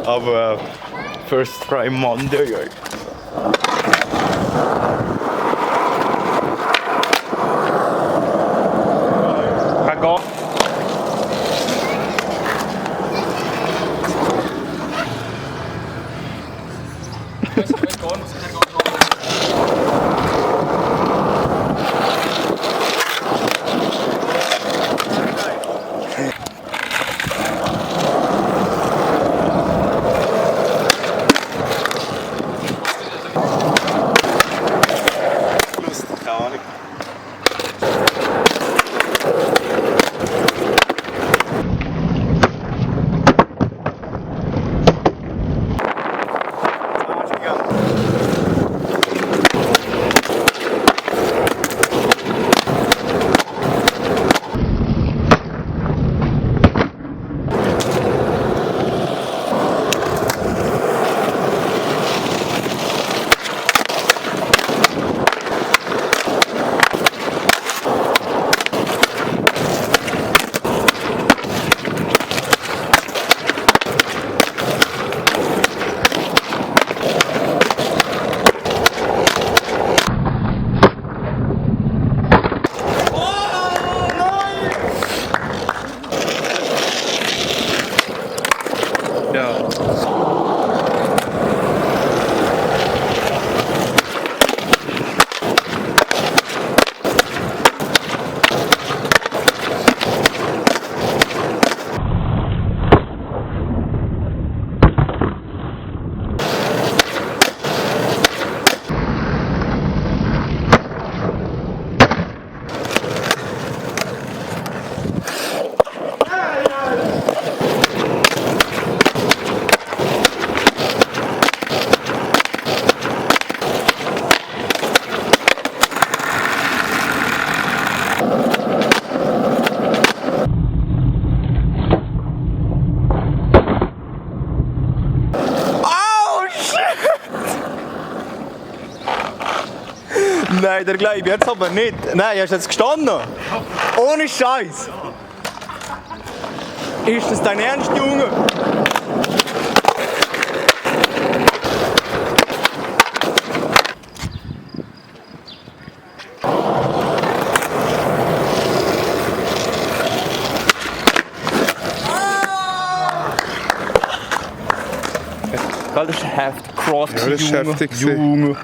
Aber First Try Monday. Kann gehen. Keine Ahnung. Nein, der glaube ich jetzt aber nicht. Nein, hast du jetzt gestanden? Ohne Scheiß. Ist das dein Ernst, Junge? Das ist heftig, cross, Ja, das ist heftig. Junge.